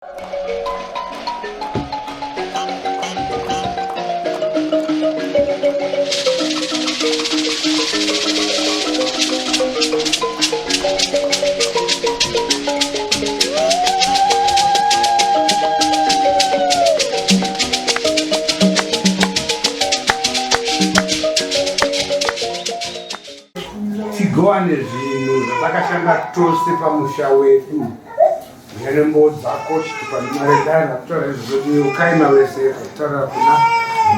Tigowane zvinhu zvatakashanda tose pamusha wedu. Nherembo dzako chitupa nemari dai ndakutaura izvozvo yeukai mavese kutaura kuna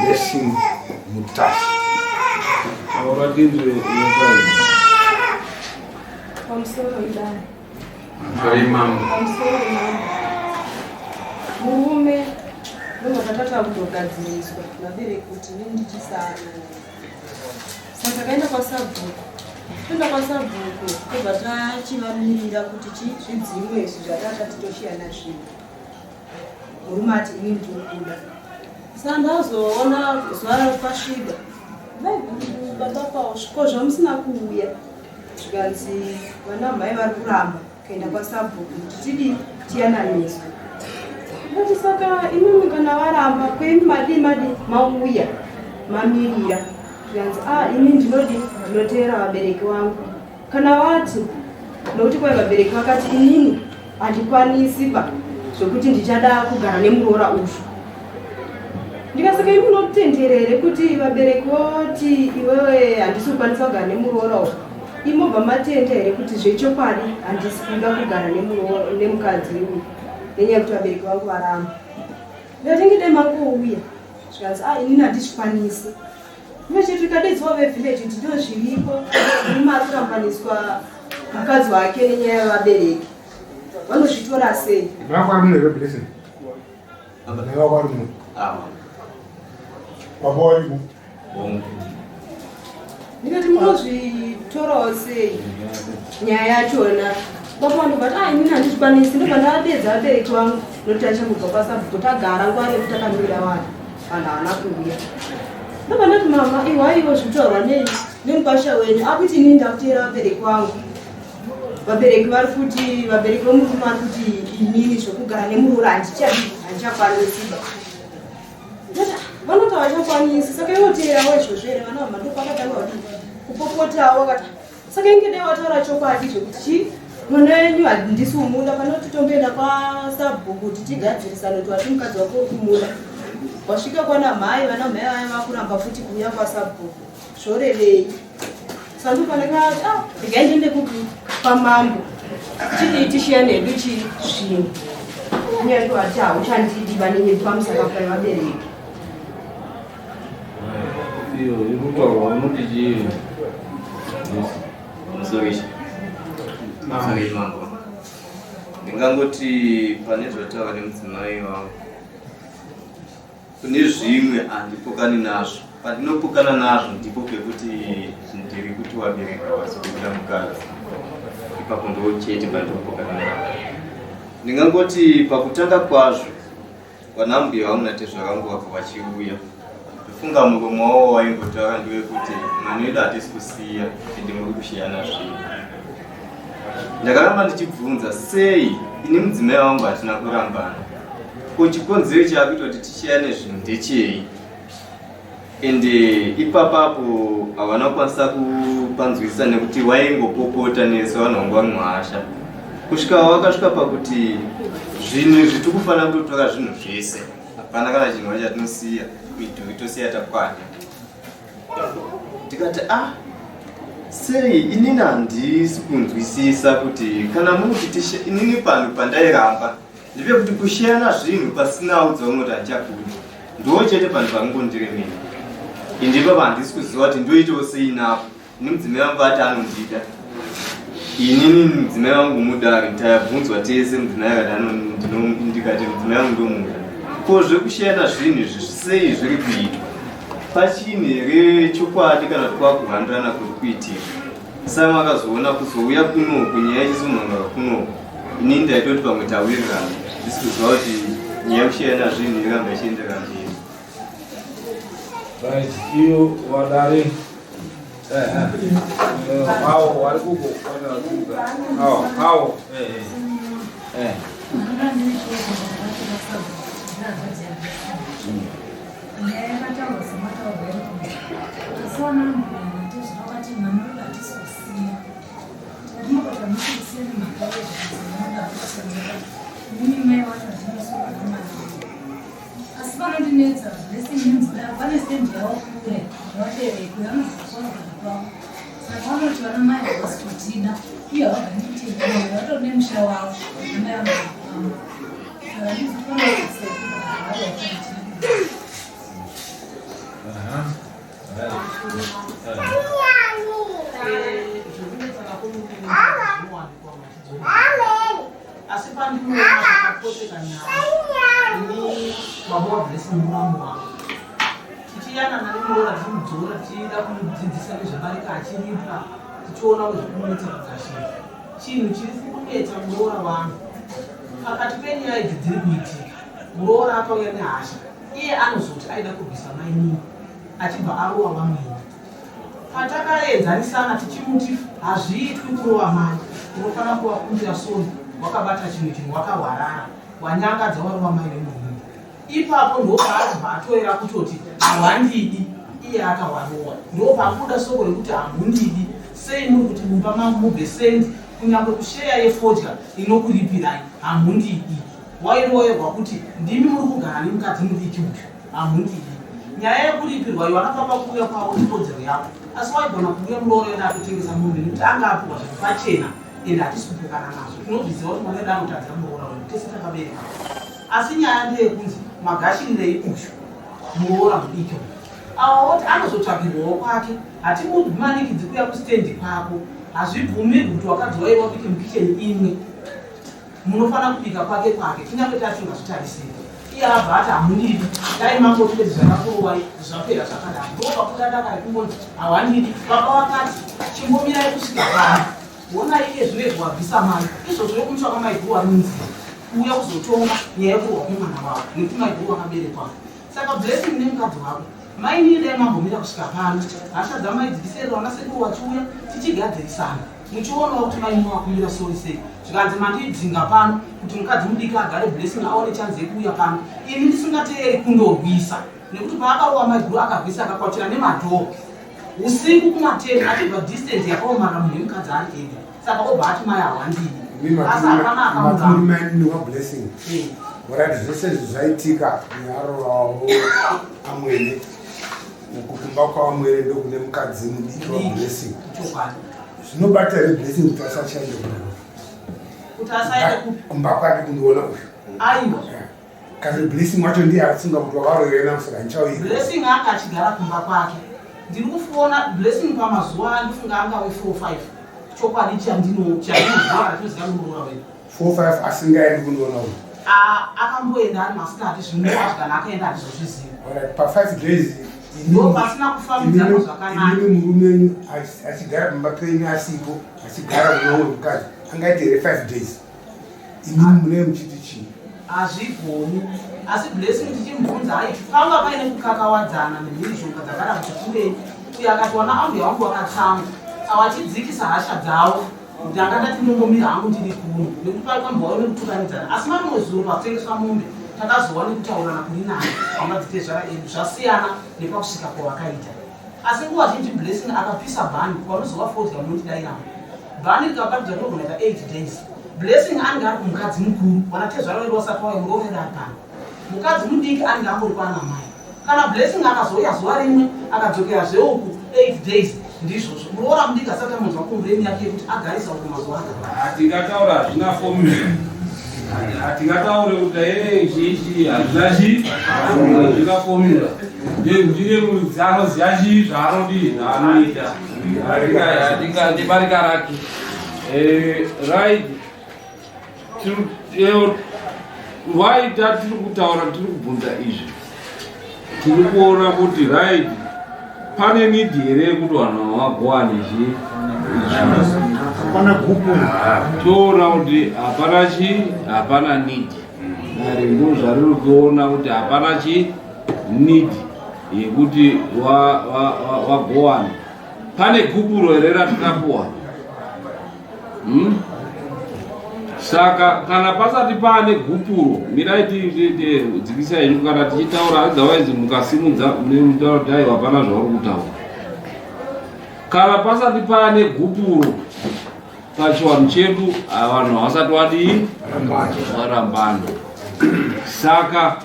Blessing Mutasa. Taura tinzwe yeukai. Pamusoro idai. Sorry mama. Pamusoro mama. Murume ndozvatakatanga kutogadziriswa vabereki kuti ini ndichisano. Saka takaenda kwasabhuku. Toenda kwasabhuku tobva tachivamirira kuti chi zvidzimwe izvi zvatanga titoshiyana zvinhu. Murume ati ini ndinokuda. Saka ndazoona zuva pasviba. Baba kwawo ko zvamusina kuuya zvikanzi vana mhai vari kuramba kuenda kwasabhuku kuti tidii tiyananiswe. Ndati saka imimi kana varamba kwenyu madii madii mauya mamirira zvikanzi a ah, ini ndinodii ndinoteera vabereki vangu kana vati nokuti kwai vabereki vakati inini handikwanisi ba zvekuti ndichada kugara nemuroora uyu ndikasaka imi unotendera here kuti vabereki voti iwewe handisi kukwanisa kugara nemuroora uyu imobva matenda here kuti zvechokwadi handisi kuda kugara nemukadzi uyu nenyaya yekuti vabereki vangu varamba ndikatenge dai mangouya zvikanzi a ah, inini handizvikwanisi Vechete tikadaidzwa vevillage kuti ndo zviripo murume ari kurambaniswa mukadzi wake nenyaya yevabereki vanozvitora sei? Ndikati munozvitorawo sei nyaya yachona baba vanobva ah inini handizvikwanisi ndobva ndavadeedza vabereki vangu nokuti achangobva kwasabhuku tagara nguva refu takamira vanhu vanhu havana kuuya ndobva ndati mama ihwaiwo zvitaurwa nei nemukwasha wenyu akuti inini ndakuteera vabereki vangu vabereki vari kuti vabereki vomurume vari kuti inini zvokugara nemuroora handichadi handichakwanisiba vanoti havachakwanisi saka inoteerawo izvozvo here vana vama ndopakatanga vadii kupopotawo vakati saka inge dai wataura chokwadi zvekuti chii mwana wenyu handisi kumuda pane kuti tomboenda kwasabhuku kuti tigadzirisane kuti wati mukadzi wako uri kumuda wasvika kwana mhai vana mhai vaya vakuramba futi kuuya kwasabhuku zvorevei sandopandakati ah, regai ndiende kupi kwamambo chidii tishiyane hedu chi zvinhu nyaya yekuti wati hauchandidi vanenge pamusaka paivabereki Iyo iri kutaurwa unoti chii? Sorry. Sorry mambo. Ndingangoti pane zvataura nemudzimai wangu. Kune zvimwe handipokani nazvo. Pandinopokana nazvo ndipo pekuti ndiri kuti wabereka wazikuda mukadzi. Ipapo ndo chete pandinopokana nazvo. Ndingangoti pakutanga kwazvo Vanambuya vangu natezvara vangu vabva vachiuya. Ndofunga muromo wavo waingotaura ndewekuti mwana wedu hatisi kusiya ende muri kushiyana zvinhu. Ndakaramba ndichibvunza sei ini mudzimai wangu hatina kurambana. Ko chikonzero chaakuita kuti tishiyane zvinhu ndechei? Ende ipapapo havana kukwanisa kupanzwisisa nekuti waingopopota nesu vanhu vangu vari muhasha kusvika wakasvika pakuti zvinhu izvi tikufanira kutotora zvinhu zvese hapana kana chinhu chatinosiya midhuri tosiya tapwanya ndikati ah sei inini handisi kunzwisisa kuti kana muri kuti inini panhu pandairamba Ndepekuti kusheyana zvinhu pasina audza umwe kuti handichakudi ndo chete panhu paringondiremera ende ipapa handisi kuziva kuti ndoitawo sei napo ini mudzimai wangu ati anondida inini mudzimai wangu mudare tayabvunzwa tese mudzimai akati ndikati mudzimai wangu ndomuda ko zvekusheyana zvinhu izvi sei zviri kuitwa pachini here chokwadi kana kuti kwakuhandirana kuri kuitika Sam akazoona kuzouya kunoku nyaya ichizomhangara kunoku ini ndaitoti pamwe tawirirana ndisi kuziva kuti nyaya yekushiyana zvinhu iramba ichienderera mberi right iyo wadare awo wari kuko awo awo Nyaya yakataurwa semataurwa iri kuti asi vana mbuya natezvara vati mwana wedu hatisi kusiya. Tikati makoti hamusi kusiya nemhaka yezvekuti mimi mai wacho hatinosuka nemwana wedu. Asi vanondinetsa blessing inonzi vane stand yavo kure nevabereki vanozoswa kugara kwavo. Saka vanoti vana mai havasi kutida uye havagani kutenda vatori nemusha wavo vana mai vanogara kwavo. Saka ndizvo Asi pandinoona zvakapoteka nyaya ini baba wablessing muramu wangu tichiyanana nemuroora tichimudzora tichida kumudzidzisa nezvebarika achiripa tichiona zvekunetsa kugashira chinhu chiri kunetsa muroora wangu pakati penyaya idzi dziri kuitika muroora akauya nehasha iye anozoti aida kurwisa mainini achibva arova vamwene Patakaedzanisana tichimuti hazviitwi kurova mai, unofanira kuvakumbira sorry wakabata chimwe chinhu wakahwarara, wanyangadza warova mai vemurume. Ipapo ndopaabva atorera kutoti hawandidi iye akawarowa. Ndopabuda soko rekuti hamundidi, sei muri kuti mumba mangu mubve sendi kunyangwe kusheya yefodya inokuripirai hamundidi. Wairoerwa kuti ndimi muri kugara nemukadzi mudiki uyu. Hamundidi. Nyaya yekuripirwa iyo anafamba kuuya kwavo ikodzero yako asi waigona kuuya muroora wedu atotengesa mombe nekuti anga apiwa zviri pachena ende hatisi kupokana nazvo tinozviziva kuti mwana wedu anotadzira muroora wedu tese takabereka asi nyaya ndeyekunzi magashirirei uyu muroora mudiki uyu awa woti anozotsvagirwawo kwake hatimumanikidzi kuuya kustendi kwako hazvibvumirwi kuti wakadzi waiva ubike mukicheni imwe Munofanira kubika kwake kwake kunyange tasingazvitarisiri. Iye abva ati hamundidi, dai mangoti bedzi zvakakurowai zvapera zvakadaro. Ndopakuda daka rekungonzi hawandidi. Baba vakati chimbomirai kusvika pano. Honai iye zvino izvi wabvisa mai. Izvozvo yokumutsvaka maiguru wari munzira kuuya kuzotonga nyaya yekurohwa kwemwana wavo nekuti maiguru wakaberekwa. Saka Blessing nemukadzi wako mainini dai mambomira kusvika pano. Hasha dzamaidzikiseri vana sekuru wachiuya tichigadzirisana. Muchionawo kuti mai munovakumbira sorry sei zvikanzi mandidzinga pano kuti mukadzi mudiki agare Blessing aone chance yekuuya pano ini ndisingateeri kundorwisa nekuti paakarova maiguru akarwisa akakwatira nemadhoo usiku kumateni achibva distance yakaomara munhu yemukadzi ari ega saka obva ati mai hawandidi asi hapana akamuramba Blessing Alright, zvese izvi zvaitika nearovawo amwene uku kumba kwavamwene ndokune mukadzi mudiki waBlessing zvinobata here Blessing kuti asachaende kuti asaende kupi kumba kwake kundiona uyu aiwa kasi Blessing wacho ndiye afunga kuti wakaroyena saka ndichauya Blessing anga achigara kumba kwake ndiri kufona Blessing pamazuva andifunga angave 4 5 chokwadi chandino chandinoziva atinoziva nomuroora wedu 4 5 asingaendi kundiona uyu akamboenda ari masikati zvinova zvikana akaenda handizozvizivi Alright, pa 5 days ndo pasina kufambidzana zvakanaka inini murume wenyu achigara pamba penyu asipo achigara kune umwe mukadzi angaite here 5 days inini munee muchiti chii hazvigoni asi Blessing tichimubvunza aiti panga paine kukakawadzana nemhirizhonga dzakada kuti kurei uyo akati wana ambuya wangu wakatsamwa awachidzikisa hasha dzavo Ndanga ndati ndongomira hangu ndiri kuno nekuti paikambovawo nekutukanidzana asi marimwe zuro pakutengeswa mombe takazowa nekutaurirana kuri nani pamadzitezvara edu zvasiyana nepakusvika kwavakaita asi nguva zhinji Blessing akapisa bhani vanozova fodya munondidairamo bhani rikabatidzwa rinogona ita 8 days Blessing anenge ari kumukadzi mukuru vanatezvara vedu vasati vauya muroora edu ari pano mukadzi mudiki anenge angori kwana mai Kana Blessing akazouya zuva rimwe akadzokera zveuku 8 days ndizvozvo. Muroora mudiki asati amonzwa complain yake yekuti agarisa uku mazuva akawanda. Hatingataura hazvina formula. Hatingataure kuti ee chii chii hazvina chii hazvina formula. Ndiye muridzi anoziva chii zvaanodii zvaanoita. Hatinga barika rake. Eh, right. Waita tiri kutaura tiri kubvunza izvi tiri kuona kuti right pane need here yekuti vanhu vagowane chi toona kuti hapana chi hapana need dare ndo zvariri kuona kuti hapana chi need yekuti wagowana pane gupuro here ratikapuwa? Saka kana pasati paane gupuro, mirai tidzikisai henyu kana tichitaura, otherwise mukasimudza mutaura kuti aiwa hapana zvauri kutaura. Kana pasati paane gupuro pachivanhu chedu, vanhu havasati vadii varambana. Saka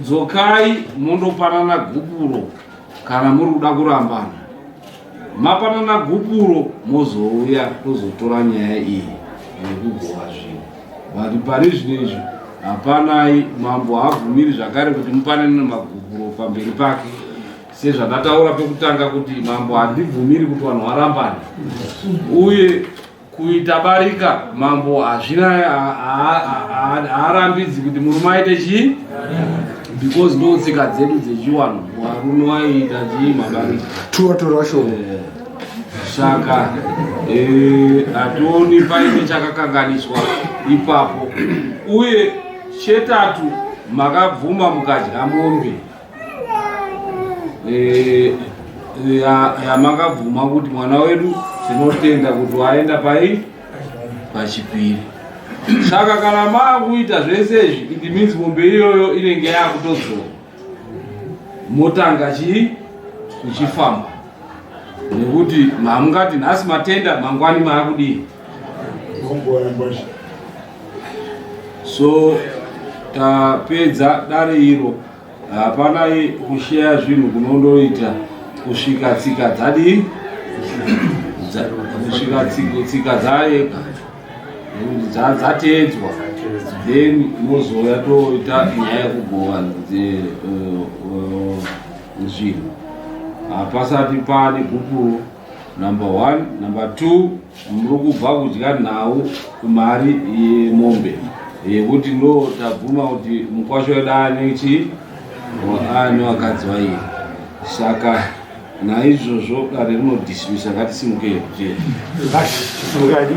dzokai mondopanana gupuro kana muri kuda kurambana. Mapanana gupuro mozouya tozotora nyaya iyi yekugova zvinhu. But pari zvino izvi hapanai, mambo haabvumiri zvakare kuti mupanane magupuro pamberi pake. Sezvandataura pekutanga kuti mambo handibvumiri kuti vanhu varambane, uye kuita barika mambo hazvina haarambidzi kuti murume aite chii, because ndo tsika dzedu dzechiwanhu, varume vaiita chii mabarika. Tuwatora shoma. Saka hationi paine chakakanganiswa ipapo. Uye chetatu, makabvuma mukadya mombe yamakabvuma kuti mwana wedu tinotenda kuti waenda pai pachipiri. Saka kana maakuita zvese izvi, it means mombe iyoyo inenge yakutodzoka, motanga chii kuchifamba, nekuti hamungati nhasi matenda mangwani maakudii. So tapedza dare iro. Hapana kusheya zvinhu kunondoita kusvika tsika dzadii, kusvika tsika dzaeka dzateedzwa, then mozouya toita nyaya yekugova zvinhu. Hapasati pane gupuro, number one. Number two, muri kubva kudya nhau mari yemombe yekuti ndo tabvuma kuti mukwasha wedu ane chii, ane vakadzi vairi. Saka naizvozvo dare rinodismisa. Ngatisimukei kuti Simukadi.